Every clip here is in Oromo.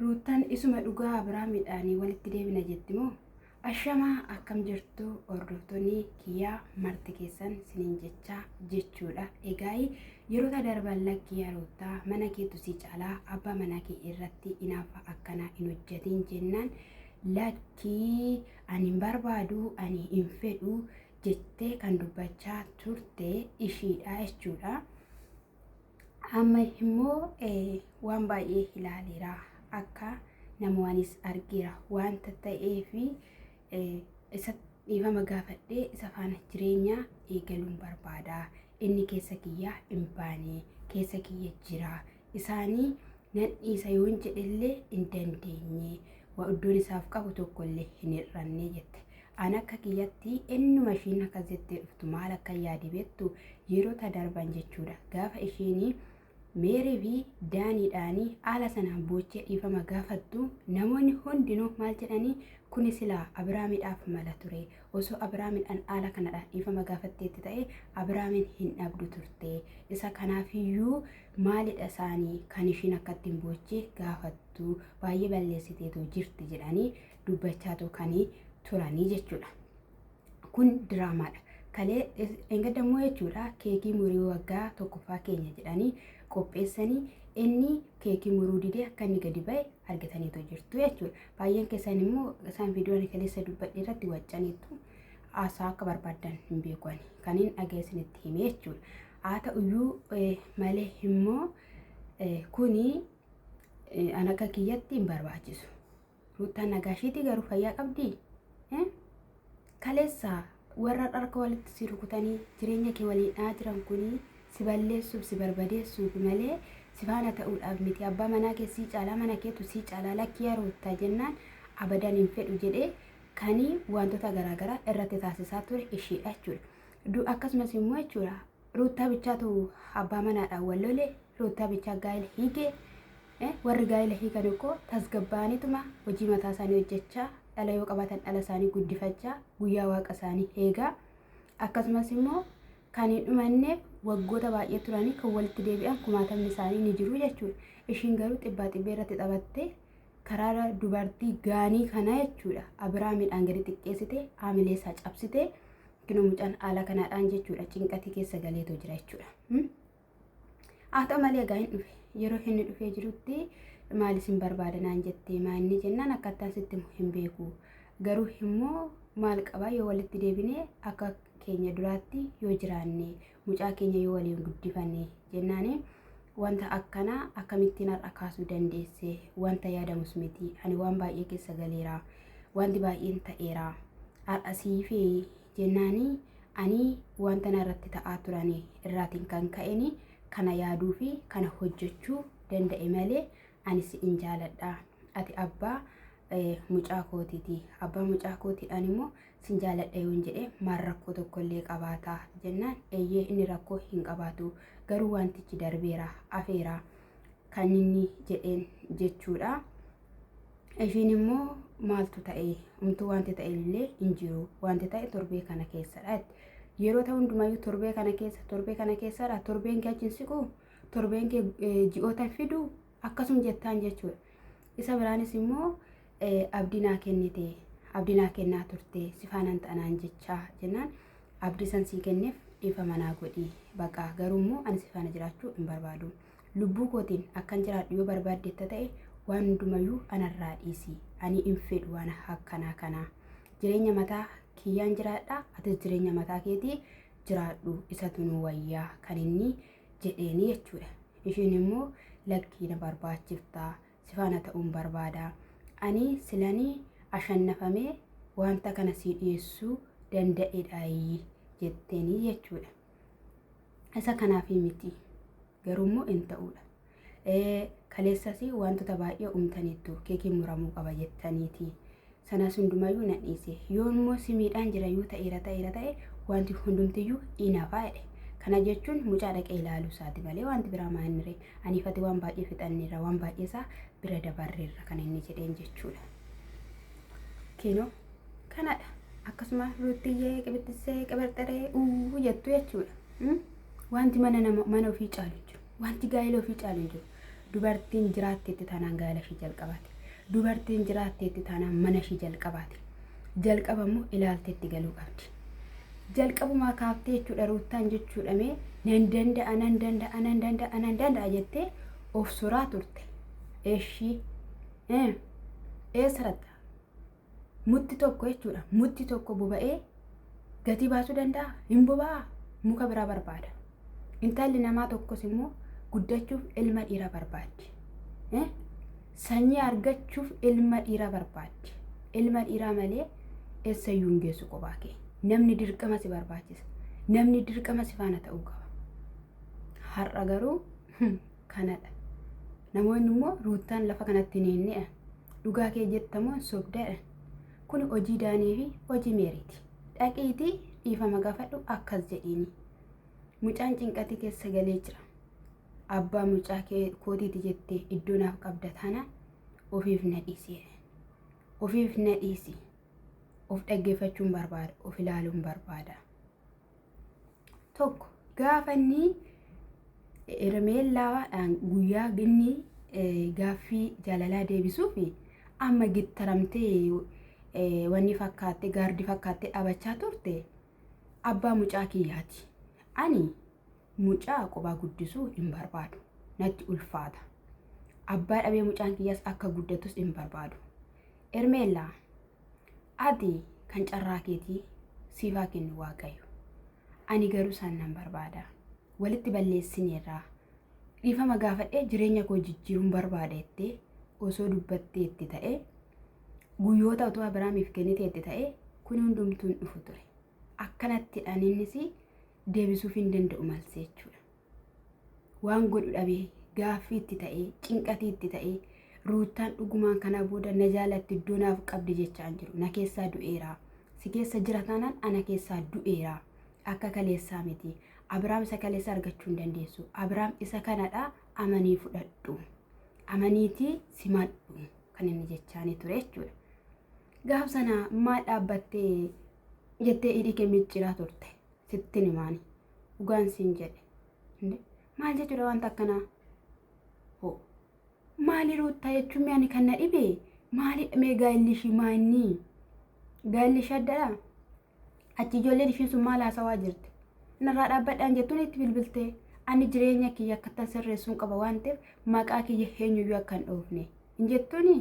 Ruuttaan isuma dhugaa Abiraamidhaanii walitti deebina jetti moo? Ashamaa akkam jirtu hordoftoonni kiyyaa marti keessan sinin jechaa jechuudha. Egaa yeroo darban lakkii yaa Ruuttaa mana keetu si caalaa abbaa manaa kee irratti inaaffaa akkanaa hin hojjetin jennaan lakkii ani hin barbaadu ani hin fedhu jettee kan dubbachaa turte ishiidha jechuudha. Amma immoo waan baay'ee ilaaleera akka namaanis argeera wanta ta'eef isa dhiifama gaafadhee isa faana jireenya eegaluun barbaada. Inni keessa kiyyaa hin baane keessa kiyya jira. Isaanii nan dhiisa yoon jedhellee hin dandeenye. Iddoon isaaf qabu tokkollee hin hir'anne jette. An akka kiyyatti ennuma ishiin akkas jettee dhuftu maal akka yaade beektu yeroo ta darban jechuudha. Gaafa ishiin Meerii fi Daaniidhaanii haala sanaan boochee dhiifama gaafattu namoonni hundinuu maal jedhanii kuni silaa Abiraamidhaaf mala ture. Osoo Abiraamidhaan haala kanadhaan dhiifama gaafatteetti ta'e Abiraamin hin dhabdu turte. Isa kanaafiyyuu maalidha isaanii kan ishiin akkattiin boochee gaafattu baay'ee balleessiteetu jirti jedhanii dubbachaatu kan turanii jechuudha. Kun diraamaadha. Kalee engadda immoo jechuudha keekii murii waggaa tokkoffaa keenya jedhanii qopheessanii inni keekii muruu didee akka inni gadi ba'e argataniitu jirtu jechuudha. Baay'een keessan immoo isaan viidiyoo ani kaleessa dubbadhe irratti waccaniitu haasaa akka barbaaddan hin beeku ani. Kan hin dhaga'e isinitti hime jechuudha. Haa ta'uyyuu malee immoo kuni an akka kiyyatti hin barbaachisu. Ruuttaan nagaa ishiitii garuu fayyaa qabdii? Kaleessa warra harka walitti si rukutanii jireenya kee waliin dha'aa jiran kuni si balleessuuf si barbadeessuuf malee si faana ta'uudhaaf miti. Abbaa manaa kee sii caalaa mana keetu sii caalaa lakkii yaa Ruuttaa jennaan abadan hin fedhu jedhee kani wantoota garaagaraa irratti taasisaa ture ishiidha jechuudha. Akkasumas immoo jechuudha Ruuttaa bichaatu abbaa manaadhaan wal lole Ruuttaa bichaa gaa'ela hiike Warri gaa'ela hiikan ikkoo tasgabbaa'aniituma hojii mataa isaanii hojjechaa, dhala yoo qabaatan dhala isaanii guddifachaa, guyyaa waaqa isaanii eegaa, akkasumas immoo kan hin dhumanneef waggoota baay'ee turanii kan walitti deebi'an kumaatamni isaanii ni jiru jechuudha. Ishiin garuu xibbaa xibbee irratti taphattee karaa dubartii gaanii kanaa jechuudha. Abiraamiidhaan gadi xiqqeessite, haamilee isaa cabsite, kinoo mucaan haala kanaadhaan jechuudha cinqatii keessa galeetoo jira jechuudha. Haa ta'u malee egaa hin dhufe. Yeroo inni dhufee jirutti maal isin barbaada naan jette maa inni jennaan akkaataan sitti himu hin beeku. Garuu immoo maal qabaa yoo walitti deebine akka keenya duraatti yoo jiraanne mucaa keenya yoo waliin guddifanne jennaani wanta akkanaa akkamittiin har'a kaasuu dandeesse wanta yaadamus miti ani waan baay'ee keessa galeera wanti baay'een ta'eera har'a siifee jennaani ani wanta narratti ta'aa turani irraatiin kan ka'eni kana yaaduu fi kana hojjechuu danda'e malee ani si'in jaaladha. Ati abbaa mucaa kootiiti. Abbaa mucaa kootiidhaan immoo sin jaaladha yoon jedhe maal rakkoo tokkollee qabaata jennaan eeyyee inni rakkoo hin qabaatu garuu wantichi darbeera afeera kan inni jedheen jechuudha. Ishiin immoo maaltu ta'e umtuu wanti ta'e illee hin jiru wanti ta'e torbee kana keessadha jette. Yeroo ta'u hundumayyuu torbee kana keessa torbee kana keessadha torbeen kee achi hin siqu torbeen kee ji'oota hin fidu akkasum jettaan jechuudha. Isa biraanis immoo abdii naa kennite abdii naa kennaa turte si faanaan ta'anaan jechaa jennaan abdii san sii kenneef dhiifama naa godhi baqa garuu immoo ani si faana jiraachuu hin barbaadu. Lubbuu kootiin akkan jiraadhu yoo barbaaddetta ta'e waan hundumayyuu anarraa dhiisi. Ani hin fedhu waan akkanaa kana. Jireenya mataa kiyyaan jiraadha, atis jireenya mataa keetii jiraadhu isatu nu wayyaa kan inni jedheeni jechuudha. Ishiin immoo lakkii na barbaachifta, si faana ta'uun barbaada. Ani silanii ashannafamee wanta kana sii dhiyeessuu danda'edhaayii jetteeni jechuudha. Isa kanaaf miti. Garuu immoo hin ta'uudha. Kaleessas wantoota baay'ee uumtaniittu keekiin muramuu qaba jettaniiti. Sanas hundumayyuu nan dhiise. Yoo immoo si miidhaan jira yoo ta'eera ta'eera ta'e wanti hundumtiyyuu in hafa jedhe. Kana jechuun mucaa dhaqee ilaaluu isaati malee wanti biraa maal ree. Aniifati waan baay'ee fixanneerra waan baay'ee isaa bira dabarreerra kan inni jedheen jechuudha. Kinoo kanadha. Akkasuma ruuttiyyee qibixxissee qibirxiree uu jettu jechuudha. Wanti mana nama mana ofii caalu hin jiru. Wanti gaa'ela ofii caalu hin jiru. Dubartiin jiraatteetti taanaan gaa'ela ishii jalqabaati. Dubartiin jiraatteetti taanaan mana ishii jalqabaati. Jalqaba immoo ilaalteetti galuu qabdi. Jalqabumaa kaaftee jechuudha Ruuttaan jechuudha mee nan danda'a nan danda'a nan danda'a nan danda'a jettee of soraa turte. Eshii eessa ratta? Mutti tokko jechuudha. Mutti tokko boba'ee gatii baasuu danda'a? Hin boba'a. Muka biraa barbaada. Intalli namaa tokkos immoo guddachuuf ilma dhiiraa barbaaddi. Sanyii argachuuf ilma dhiiraa barbaaddi. Ilma dhiiraa malee eessayyuu hin geessu kophaa kee. Namni dirqama si barbaachisa. Namni dirqama si faana ta'uu qaba. Har'a garuu kanadha. Namoonni immoo Ruuttaan lafa kanatti hin eenneedha. Dhugaa kee jettamoo hin sobdeedha. Kun hojii Daanii fi hojii Meeriiti. Dhaqiitii dhiifama gaafadhu akkas jedhiini. Mucaan cinqatii keessa galee jira. Abbaa mucaa kee kootiiti jettee iddoo naaf qabda taanaan ofiif na dhiisi. Ofiif na dhiisi. Of dhaggeeffachuun barbaada. Of ilaaluun barbaada. Tokko gaafa inni Hermeellaadhaan guyyaa inni gaaffii jaalalaa deebisuuf amma gittaramtee wanni fakkaattee gaardii fakkaattee dhaabachaa turte abbaa mucaa kiyyaati. Ani mucaa qophaa guddisuu hin barbaadu. Natti ulfaata. Abbaa dhabee mucaan kiyyaas akka guddatus hin barbaadu. Hermeellaa ati kan carraa keetii siifaa kennu Waaqayyo. Ani garuu isaan nan barbaada. Walitti balleessineerraa. Dhiifama gaafadhee jireenya koo jijjiiruun barbaada jettee osoo dubbattee itti ta'e guyyoota utuu Abiraamiif kennitee itti ta'e kun hundumtuu hin dhufu ture. Akkanattidhaan innis deebisuuf hin danda'u malsee jechuudha. Waan godhu dhabee gaaffii itti ta'ee cinqatii itti ta'ee Ruuttaan dhugumaan kana booda na jaalatti iddoo naaf qabdi jechaa hin jiru. Na keessaa du'eera. Si keessa jira taanaan ana keessaa du'eera. Akka kaleessaa miti. Abiraam isa kaleessa argachuu hin dandeessu. Abiraam isa kanadha amanii fudhadhu. Amaniitii simadhu kan inni jechaanii ture jechuudha. Gaaf sana maal dhaabbattee jettee hidhii kee micciiraa turte. Sittin himaani. Dhugaan siin jedhe. Maal jechuudha wanta akkanaa? Hoo. Maali Ruuttaa jechuun mee ani kan na dhibe maalidha mee gaa'illi ishii maanni? Gaa'illi ishii addadha? Achi ijoolleen ishiin sun maal haasawaa jirti? Narraa dhaabbadhaan jettuun itti bilbiltee ani jireenya kiyya akkattan sirreessuun qaba waan ta'eef maqaa kiyya eenyuyyuu akka hin dhoofne hin jettuuni?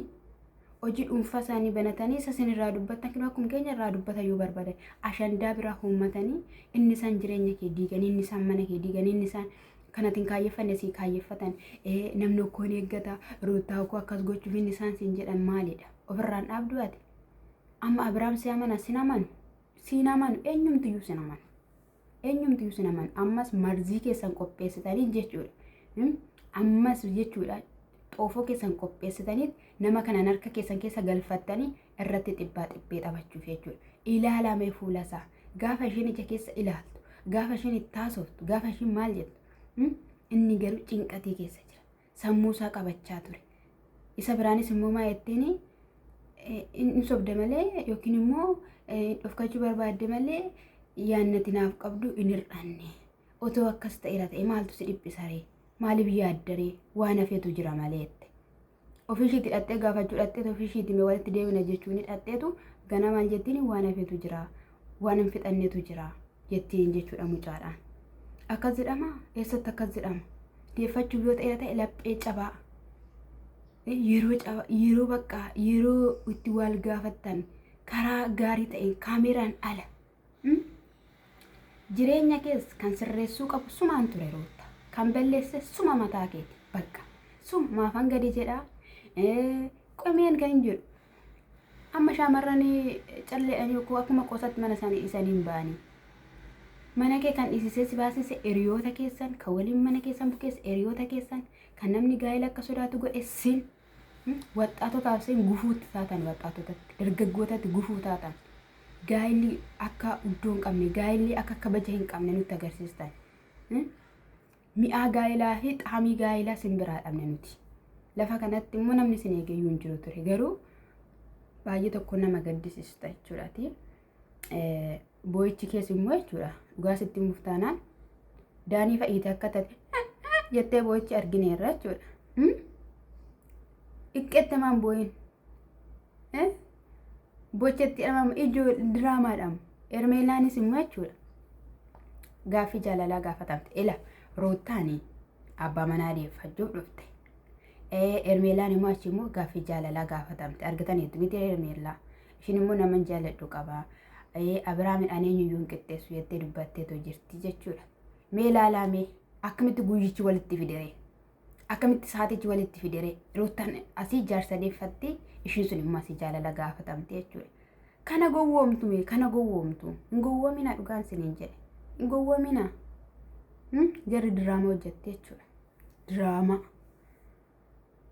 Hojii dhuunfaa isaanii banatanii isa isin irraa dubbattan kinoo akkuma keenya irraa dubbatan yoo barbaadan ashandaa biraa uummatanii inni isaan jireenya kee diiganii inni isaan mana kee diiganii inni isaan kan ati hin kaayyeffanne sii kaayyeffatan namni okkoo hin eeggata Ruuttaa okkoo akkas gochuuf inni isaan siin jedhan maalidha ofirraan dhaabdu ati amma Abiraam si amana sin amanu siin amanu eenyumtiyyuu sin amanu eenyumtiyyuu sin amanu ammas marzii keessan qopheessitanii jechuudha ammas jechuudha xoofoo keessan qopheessitanii nama kanan harka keessan keessa galfattanii irratti xibbaa xibbee taphachuuf jechuudha. Ilaalamee fuula isaa gaafa isheen ija keessa ilaaltu gaafa isheen itti haasoftu gaafa isheen maal jettu inni garuu cinqatii keessa jira. Sammuu isaa qabachaa ture. Isa biraanis immoo maa jetteen inni sobde malee yookiin immoo dhofkachuu barbaadde malee yaannati naaf qabdu hin hir'anne. Otoo akkas ta'eera ta'e maaltu si dhiphisaree? Maaliif yaaddaree? Waan hafeetu jira malee jette. Ofii ishiitti dhaqxee gaafachuu dhaqxeetu ofii ishiitti mee walitti deebina jechuun dhaqxeetu gana maal jettiin waan hafeetu jira waan hin fixannetu jira jettiin jechuudha mucaadhaan. Akkas jedhama eessatti akkas jedhama? Deeffachuuf yoo ta'eera ta'e laphee cabaa yeroo caba yeroo bakka yeroo itti wal gaafattan karaa gaarii ta'een kaameeraan ala Jireenya kees kan sirreessuu qabu sumaan ture Ruutta. Kan balleesse suma mataa keeti. Bakka. Suma maafan gadi jedhaa. Qomeen kan hin jedhu. Amma shaamarran calleedhanii akkuma qoosatti mana isaanii dhiisanii hin ba'anii. Mana kee kan dhiisisee si baasise hiriyoota keessan kan waliin mana keessan bukeesse hiriyoota keessan kan namni gaa'ela akka sodaatu godhe sin waxxaatotaaf sin gufuutti taatan waxxaatotatti dargaggootatti gufuu taatan. Gaa'illi akka iddoo hin qabne, gaa'illi akka kabaja hin qabne nutti agarsiistan. Mi'aa gaa'ilaa fi xaamii gaa'ilaa sin biraa dhabne nuti. Lafa kanatti immoo namni sin eegayyuu hin jiru ture. Garuu baay'ee tokko nama gaddisiista jechuudhaati. Boo'ichi kees immoo jechuudha. Dhugaa sitti himuuf taanaan daanii fa'iite akka taate jettee boo'ichi argineerra jechuudha. Iqqetti maan boo'in. Bochetti jedhama ijoo diraamaadhaam. Ermeelaanis immoo jechuudha. Gaaffii jaalalaa gaafatamte. Ila Ruuttaani abbaa manaa deeffachuuf dhufte. Ermeelaan immoo achi immoo gaaffii jaalalaa gaafatamte. Argitaniitu miti Ermeelaa. Ishiin immoo naman jaaladhu qaba. Abiraamin ani eenyuyyuu hin qixxeessu jettee dubbatteetu jirti jechuudha. Mee ilaalaa mee akkamitti guyyichi walitti fidere? Akkamitti saatichi walitti fidere? Ruuttaan asii jaarsa deeffatti ishiin sun immoo asii jaalala gaafatamte jechuudha. Kana gowwoomtu mee kana gowwoomtu hin gowwoomina dhugaan siniin jedhe hin gowwoomina. Jarri diraama hojjette jechuudha. Diraamaa.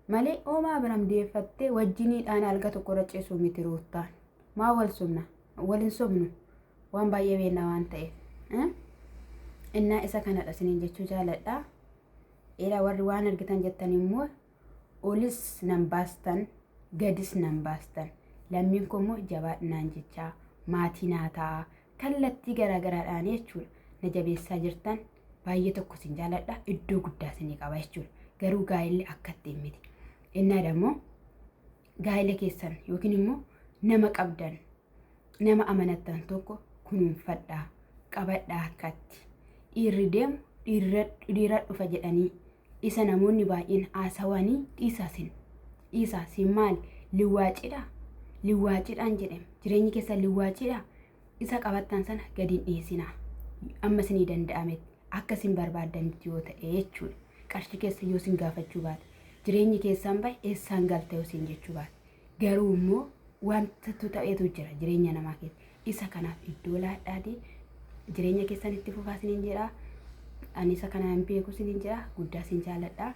Malee oomaa Abiram deeffattee wajjiniidhaan alga tokko irra ciisuu miti Ruuttaan. Maa wal sobna? Wal hin sobnu. Waan baay'ee beekna waan ta'eef. Innaa isa kanadha isiniin jechuu jaaladha. Eera warri waan argitan jettan immoo olis nan baastan gadis nan baastan. Lammiin koo immoo jabaadhu jechaa maatii naa ta'a kallattii garaagaraadhaan jechuudha. Na jabeessaa jirtan baay'ee tokko isin jaaladha iddoo guddaa isinii qaba jechuudha. Garuu gaa'elli akka ittiin miti. Innaa dammoo gaa'ela keessan yookiin immoo nama qabdan nama amanattan tokko kunuunfadhaa qabadhaa harkatti. Dhiirri deemu dhiira dhufa jedhanii isa namoonni baay'een haasawanii dhiisaa sin dhiisaa sin maali liwwaacidha liwwaacidhaan jedhame jireenyi keessan liwwaacidha isa qabattan sana gadi hin dhiisinaa amma isinii danda'ametti akka isin barbaaddanitti yoo ta'e jechuudha. Qarshii keessa yoo isin gaafachuu baate jireenyi keessan bahe eessaan galta yoo isin jechuu baate garuu immoo wantatu ta'etu jira jireenya namaa keessa isa kanaaf iddoo laadhaatii jireenya keessan itti fufaa isiniin jedha. Ani isa kana hin beeku isiniin jedha. Guddaa isin jaaladha.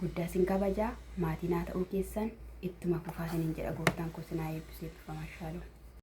Guddaa isin kabajaa. Maatii naa ta'uu keessan ittuma fufaa isiniin jedha. Gooftaan koo isin haa eebbisu eebbifamaa shaaloo.